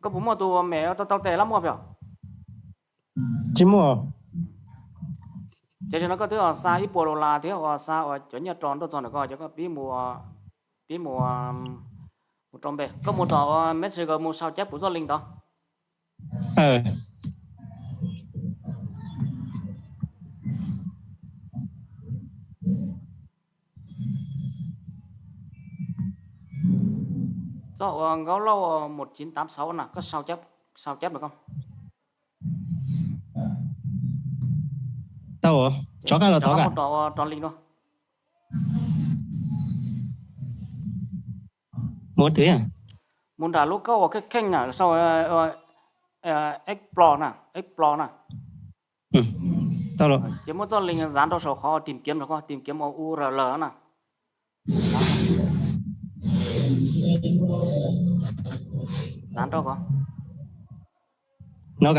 Koj puas muaj tus mem tau tau tes lab muag pem? Tsis muaj. Ces no koj twb xa ib puas dollar thiab uas xa uas cov nyiaj rau nrauj txog ntawm koj, ces koj pib mus, pib mus, mus rau npe, koj mus tom Messenger mus sau cab kuv txoj link tod. Txoj uas Nkaub Lauj một chín tám sáu na, koj sau cab, sau cab los koj. Tau, rov qab los tod, rov link no. Mus twg? Mus nram lub kauj uas kheej kheej na, sau explore na, explore na. Ces muaj txoj link zav rau saum qhov tìm kiếm, tìm kiếm URL na. Zav rau koj. Nias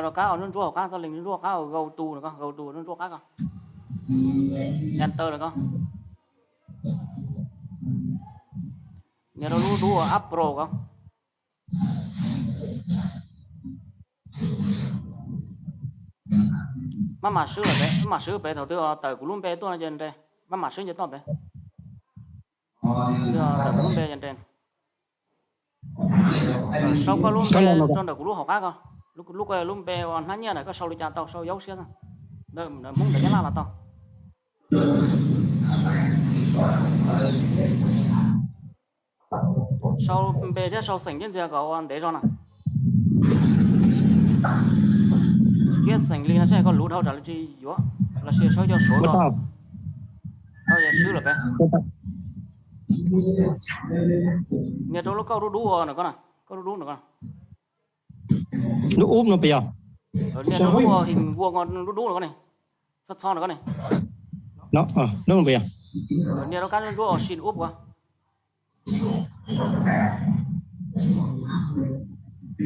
rau kab ntsuab ntsuab hauv qab, txoj link ntsuab ntsuab hauv qab, go to no koj, go to ntsuab ntsuab qab koj. Enter no koj. Nias rau lub dub uas Apple koj. Maj mam swb lawm pem, maj mam swb pem, thaum twg tawm kuv lub npe tuaj no ces nres, maj mam swb nce toj pem. Tawm kuv lub npe ces nres. Sau koj lub npe rau ntawm kuv lub hauv qab ko, lub ko lub npe uas hnab nyiaj na, koj sau li cas tau, sau Yauv siab xwb, Hmoob ntawm Nyab Laj los tau. Sau npe thiab sau xeem thiab ntxias kom ua ntev zog na. Kiab xeem li no saib koj luv dhau tsam lawv tsis yuav, los sis sau cov Suav ko. Tau, yog swb lawm pem. Nias rau lub kauj dub dub no koj na, kauj dub dub no koj. Lub ub no puas yog? Nias rau lub hình vuông dub dub no koj ne, txhob txhob no koj ne. Nias rau kab ntsuab ntsuab uas sin ub ko.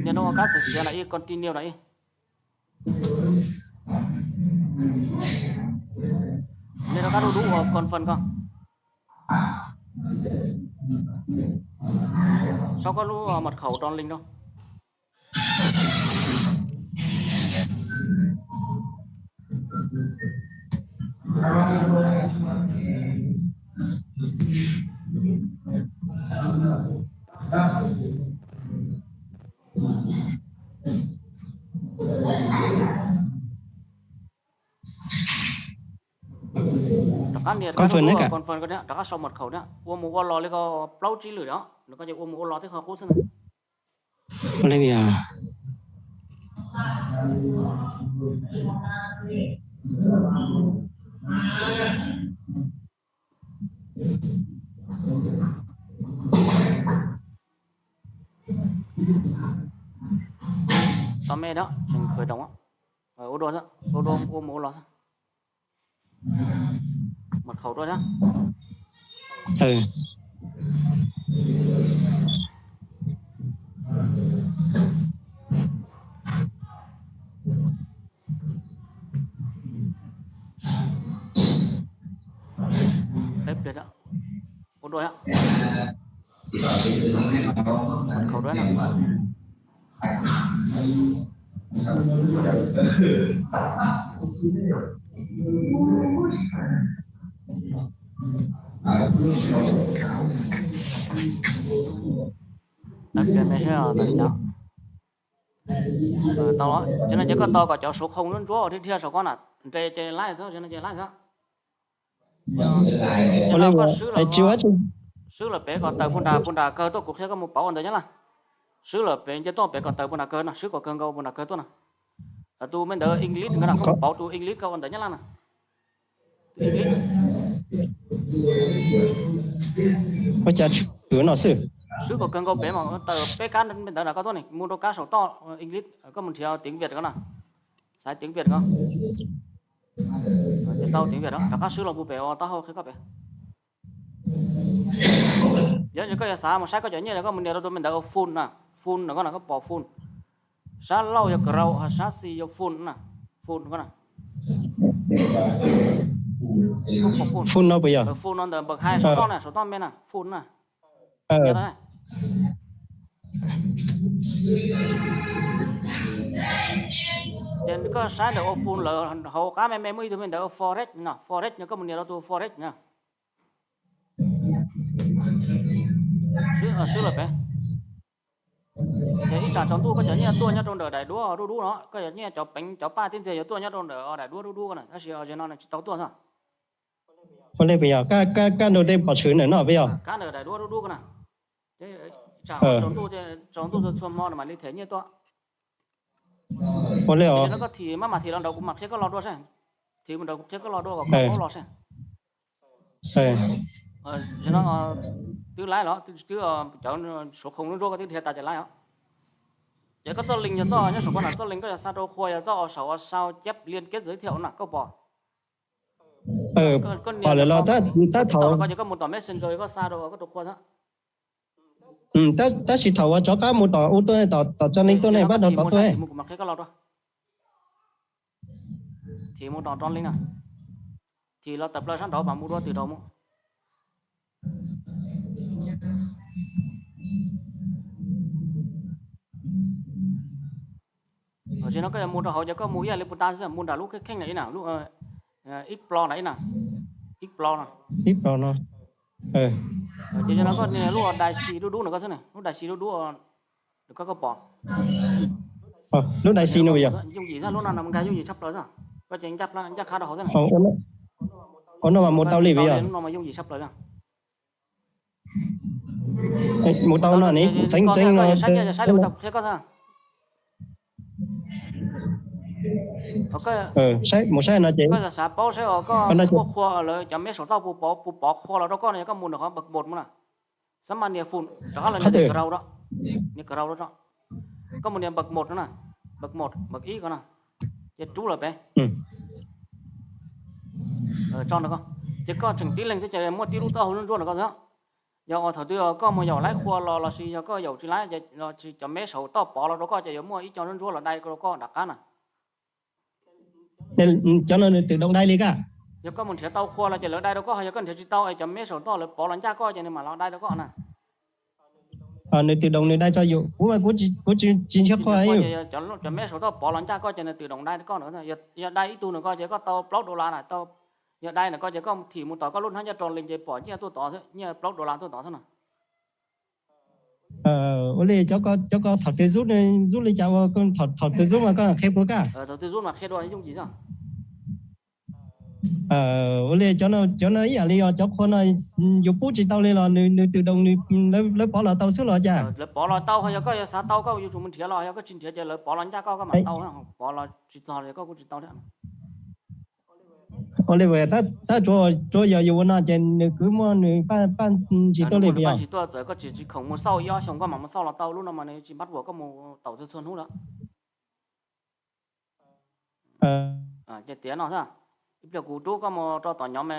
Nias rau kab xiav xiav no ib, continue no ib. Nias rau kab dub dub uas confirm ko. Sau koj lub mật khẩu rau link rau. Rov qab nias rov qab sau mật khẩu thiab, ua mus ua los li ko plaub tsib lwm no, nws ko ces ua mus ua los tib qho qub xwb na. Tau me da, tseem khwv doos. Ua dua, ua dua, ua mus ua los xwb. Mật khẩu rau thiab. Ua dua, mật khẩu rau na. Tau, ces no ces koj tos kom cov Suav khoo ntsuab ntsuab dhia dhia saum koj na, nres ces laij xwb, ces no ces laij xwb. Koj swb lawm, swb lawm pem kom tawm puag nram, puag nram kawg tuaj, kuv qhia koj mus pauv ua ntawv Nyab Laj. Swb lawm pem nce tuaj pem kom tawm puag nram kawg no, swb kom kawg nkaus puag nram kawg tuaj no. Tus me ntawd English no koj mus pauv tus English koj ua ntawv Nyab Laj no. Ua cas tsis no xwb. Swb kom kawg nkaus pem mas tawm peb kab me ntawv nram koj tuaj ne, mus rau kab saum toj English, koj mus nrhiav tiếng Việt ko na. Xaiv tiếng Việt ko. Ces tau tiếng Việt, rov qab swb los mus pem uas taub hau qhia koj pem. Yog koj yuav xav mus saib koj cov nyiaj, koj mus nias rau tus me ntawv ua full na, full no koj na, koj pom full. Sab laug yog Chrome, sab xis yog full na, full ko na. Full no puas yog? Full no ntawm npawm hais saum toj na, saum toj me na, full na. Ces koj saib ntawm ua fun lawm hauv qab me me muaj ib tug me ntawd ua forex no, forex no koj mus nias rau tus forex no. Swb lawm pem. Ces ib tsam tsaus ntuj koj cov nyiaj tuaj nyob rau ntawm daim duab dub dub no, koj cov nyiaj cov peev cov paj tib ntxiag yuav tuaj nyob rau ntawm daim duab dub dub ko na, tab sis zaum no tsis tau tuaj xwb. Ua li puas yog? Kab nrau tej pom tshwm ntawm no puas yog? Kab ntawm daim duab dub dub ko na. Tsam tsaus ntuj, tsaus ntuj txhua hmo no mam li them nyiaj tuaj. Ua li os. Koj thim maj mam thim los nraud kuv mam qhia koj lo dua seb. Thim mus nraud kuv qhia koj lo dua kom koj paub los seb. Tam no twb laib los twb cov suav khoom ntsuab koj twb dhia tas ces laib os. Ces koj txoj link yog txoj nyob saum koj na, txoj link koj yog xa rau qhua yog txoj ua saum ua sau cab liên kết giới thiệu na koj pom. Pom lawm los tab thaum koj ces koj mus tom Messenger koj xa rau koj tus qhua xwb. Tab sis thaum uas rov qab mus tom ub tuaj, tom tso link tuaj ne pab rov tom tuaj. Thim mus tom tso link na. Thim los tawm plaws sab nraud mas mus dua twm rau mus. Tam sim no koj yuav mus rau hauv ces koj mus ib yam li puas tas xwb, mus nram lub kheej kheej na, ib na, lub ib plo na, ib na, ib plo no. Ib plo no. Ces no koj nias lub dais xis dub dub no koj xwb na, lub dais xis dub dub. Koj koj pom. Lub dais xis no yog yooj yim xwb, lub no nkag yooj yim tshaj plaws xwb. Koj ces ncaj qha rau hauv xwb na. Ua no mas mus tau li puas yog? Lub no mas yooj yim tshaj plaws xwb. Mus tau no ne, txeev txeev no. Saib li tau qhia koj xwb. Mus saib no ces koj xav paub saib os, koj muaj qhua lawv cov meb saum toj puas pov qhua los rau koj no, yog koj mus nram qhov bật một mus na. Xab mas nias phone rov qab los nias karaoke, nias karaoke rau. Koj mus nias bật một no na, bật một, bật một ko na, ces rub lawm pem. Ces koj tseem tib leeg xwb ces muaj tib lub taub hau ntsuab ntsuab ntawm koj xwb. Yog uas thaum twg koj mus yaum laib qhua los lossis yog koj yaum tsis laib los tsis cov meb saum toj pov los rau koj ces yuav muaj ib co ntsuab ntsuab los dai rau koj nram qab na. Cov no nws tự động dai li koj? Yog koj mus nrhiav tau qhua los ces lawv dai rau koj, yog koj nrhiav tsis tau es cov meb saum toj lawv pov los ncaj koj ces nws mam los dai rau koj na. Nws tự động nws dai tso yus, kuv kuv tsis nrhiav qhua. Cov meb saum toj pov los ncaj koj ces nws tự động dai rau koj na. Yog dai ib tug ntawm koj ces koj tau plaub dollar na, tau, yog dai ntawm koj ces koj thim mus tom koj lub hnab ncaj rau lees ces pom nyiaj tuaj tod xwb, nyiaj plaub dollar tuaj tod xwb na. Ua li cov ko thaum twg zub, zub li cas ua, thaum twg zub mas koj qhia kuv koj. Thaum twg zub mas qhia dua yooj yim xwb. Ua li cov no ib yam li os, cov qhua no yus pub tsis tau li los nws tự động lawv pov los tau xwb los cas? Lawv pov los tau, yog koj yuav xav tau koj yuav tsum mus nrhiav los, yog koj tsis nrhiav ces lawv pov los ncaj koj, koj mam tau, pov los tsis txog los koj kuj tsis tau thiab. Ua li tab tsuav yog yus ua no ces nws kwv muaj nws paj ntsis tuaj li puas yog? Ntsis tuaj, txawm koj tsis tsis khoom mus xauj ib ob xyoos koj mam mus xauj los tau, lub no mas nws tsis npab uas koj mus taum txhua txhua hnub lawm. Ces tiav no xwb, ib pliag kuv rub koj mus rau tom nhóm me